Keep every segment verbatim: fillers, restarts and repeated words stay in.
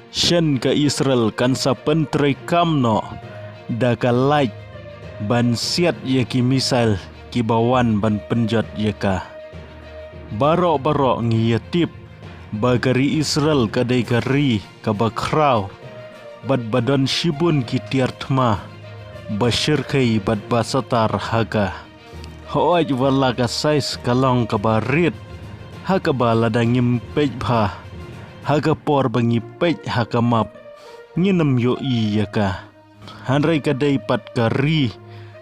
Shen ka Israel kan sa pyntreikam noh da ka light ban siat ïa ki missile kiba wan ban pynjot ïa ka. Baroh baroh ngi ïa tip ba ka ri Israel ka dei ka ri kaba khraw bad ba don shibun ki tiar thma ba shyrkhei bad ba satar ha ka. Hooid, wat la ka size ka long kaba rit, ha kaba lada ngim peit bha ha ka por ba ngi peit ha ka map, ngin ym ïohi ïa ka. Hynrei ka dei pat ka ri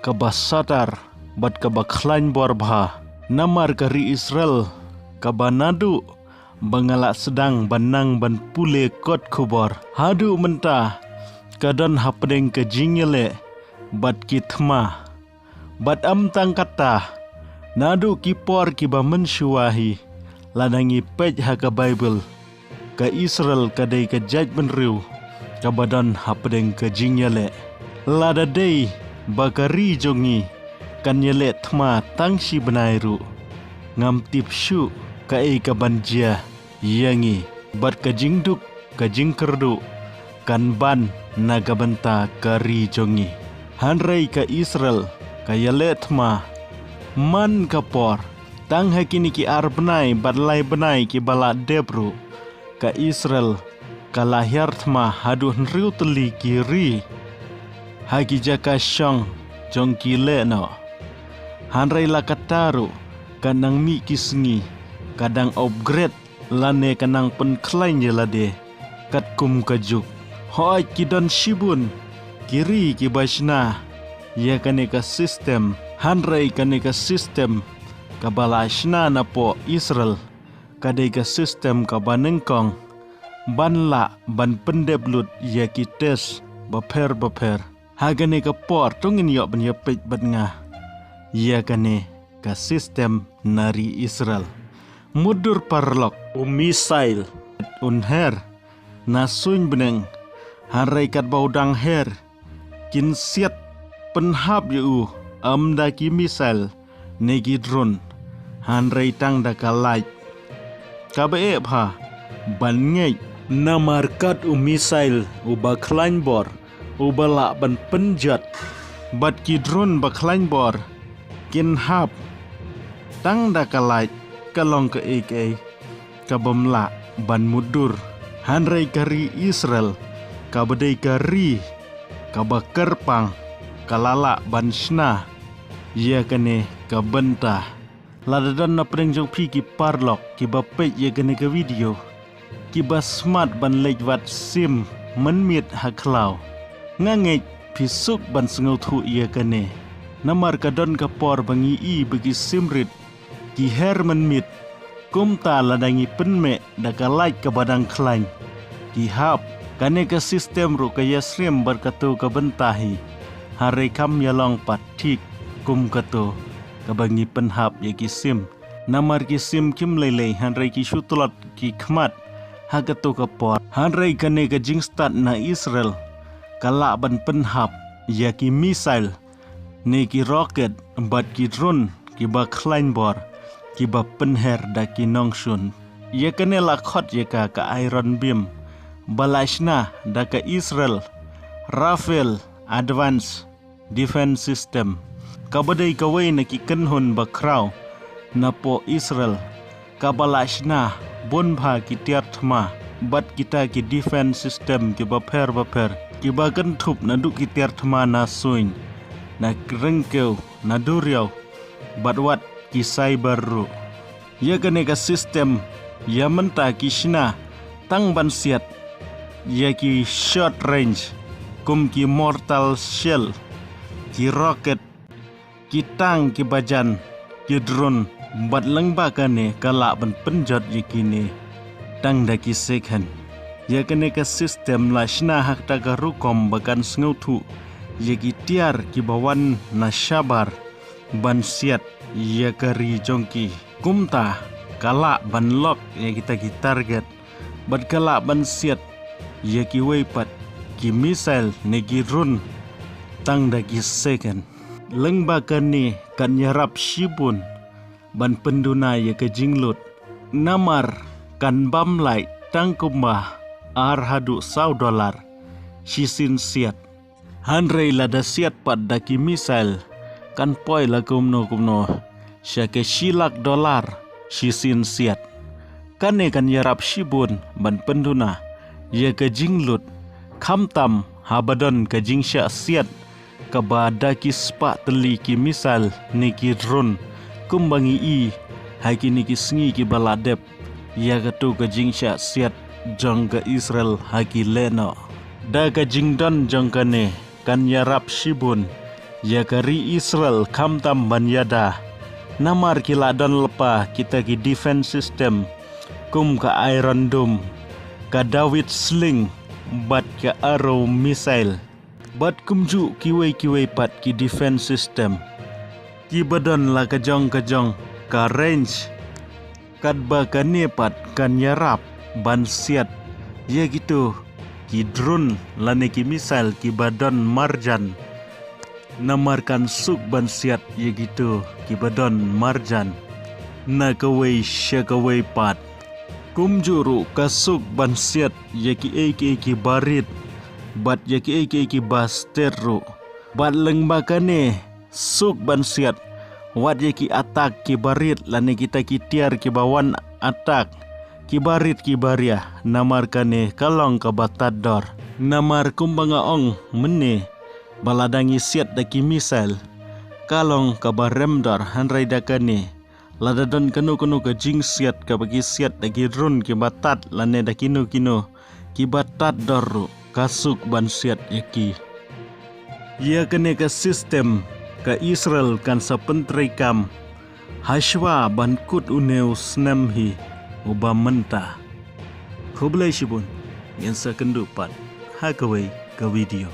kaba satar bad kaba khlaiñ bor bha. Namar ka ri Israel kaba naduh ba nga la sdang ban nang ban pule kot khubor haduh mynta ka don hapdeng ka jingïaleh bad ki thma. Bad ym tang kata, naduh ki por kiba mynshuwa hi, lada ngi peit ha ka Baibl, ka Israel ka dei ka jaitbynriew kaba don hapdeng ka jingïaleh. Lada dei ba ka ri jong ngi kan ïaleh thma tang shi bnai ruh, ngam tip shuh kaei kaban jia ïa ngi, bad ka jingduk ka jingkyrduh kan ban na ka bynta ka ri jong ngi. Hynrei ka Israel ka ïaleh thma man ka por, tang ha kine ki ar bnai bad lai bnai kiba la dep ruh, ka Israel ka la hiar thma haduh hynriew tylli ki ri ha ki jaka shong jong ki lehnoh. Hynrei la katta ruh, ka nang mih ki sngi ka dang upgrade lane ka nang pynkhlaiñ ïa lade katkum ka juk. Hooid, ki don shibun ki ri kiba shna ïa kane ka system, hynrei kane ka system kaba la shna napoh Israel ka dei ka system kaba nyngkong ban lah ban pyndep lut ïa ki test bapher bapher. Ha kane ka por to ngin ïoh ban ïa peit bad nga ïa kane ka system na ri Israel. Mutdur paralok, u missile un her na suiñ bneng, hynrei katba u dang her kin siat pynhap ïa u, ym da ki missile ne ki drone, hynrei tang da ka light. Kaba eh bha ban ngeit, namar kat u missile uba khlaiñ bor uba lah ban pynjot bad ki drone ba khlaiñ bor kin hap tang da ka light, ka long kaei kaei kabym lah ban mutdur. Hynrei ka ri Israel kaba dei ka ri kaba kyrpang ka la lah ban shna ïa kane ka bynta. Lada don na pdeng jong phi ki paralok kiba peit ïa kane ka video, kiba smat ban leit wad sim mynmiet ha khlaw, nga ngeit phi suk ban sngewthuh ïa kane. Namar ka don ka por ba ngi i ba ki sim rit ki her mynmiet, kumta lada ngi pynmih da ka light kaba dang khlaiñ, ki hap. Kane ka system ruh ka ïasyriem bad kato ka bynta hi, hynrei kam ïalong pat thik kum kato kaba ngi pynhap ïa ki sim. Namar ki sim kim lei lei, hynrei ki shu tlot ki khmat ha kato ka por. Hynrei kane ka jingstad na Israel ka lah ban pynhap ïa ki missile ne ki rocket bad ki drone kiba khlaiñ bor, kiba pynher da ki nongshun. Ïa kane la khot ïa ka ka Iron Beam, ba la shna da ka Israel Rafael Advanced Defense System, kaba dei kawei na ki kynhun ba khraw napoh Israel, kaba la shna bun bha ki tiar thma bad kita ki defense system kiba pher bapher, kiba kynthup naduh ki tiar thma na suiñ, na ryngkew, na duriaw, bad wat ki cyber ruh. Ïa kane ka system, ïa mynta ki shna tang ban siat ïa ki short range, kum ki mortar shell, ki rocket, ki tank kiba jan, ki drone, bad lyngba kane ka lah ban pynjot ïa kine tang da ki second. Ïa kane ka system la shna ha kata ka rukom ba kan sngewthuh ïa ki tiar kiba wan na shabar ban siat ïa ka ri jong ki. Kumta ka lah ban lock ïa kita ki target bad ka lah ban siat ïa kiwei pat ki missile ne ki drone tang da ki second. Lyngba kane kan ïarap shibun ban pynduna ïa ka jinglut. Namar kan bam lait tang kumba ar haduh saw dollar shisien siat. Hynrei lada siat pat da ki missile, kan poi la kumno kumno sha ka shi lak dollar shisien siat. Kane kan ïarap shibun ban pynduna ïa ka jinglut, khamtam haba don ka jingshah siat kaba da ki spah tylli ki missile ne ki drone, kumba ngi i ha kine ki sngi kiba la dep ïa kato ka jingshah siat jong ka Israel ha ki lehnoh. Da ka jingdon jong kane kan ïarap shibun ïa ka ri Israel khamtam ban ïada, namar ki la don lypa kita ki defense system kum ka Iron Dome, ka David Sling bad ka Arrow missile, bad kumjuh kiwei kiwei pat ki defense system kiba don la ka jong ka jong ka range. Katba kane pat kan ïarap ban siat ïa kito ki drone lane ki missile kiba don marjan. Namar kan suk ban siat ïa kito kiba don marjan na kawei sha kawei pat. Kumjuh ruh ka suk ban siat ïa kiei kiei kiba rit bad ïa kiei kiei kiba stet ruh. Bad lyngba kane suk ban siat wat ïa ki attack kiba rit lane kita ki tiar kiba wan attack kiba rit kiba ria, namar kane ka long kaba tad dor. Namar kumba nga ong mynne, ba lada ngi siat da ki missile ka long kaba rem dor, hynrei da kane lada don kano kano ka jingsiat kaba ki siat da ki drone kiba tad lane da kino kino kiba tad dor ruh, ka suk ban siat ïa ki. Ïa kane ka system ka Israel kan sa pyntreikam hashwa ban kut une u snem hi uba mynta. Khublei shibun, ngin sa kynduh pat ha kawei ka video.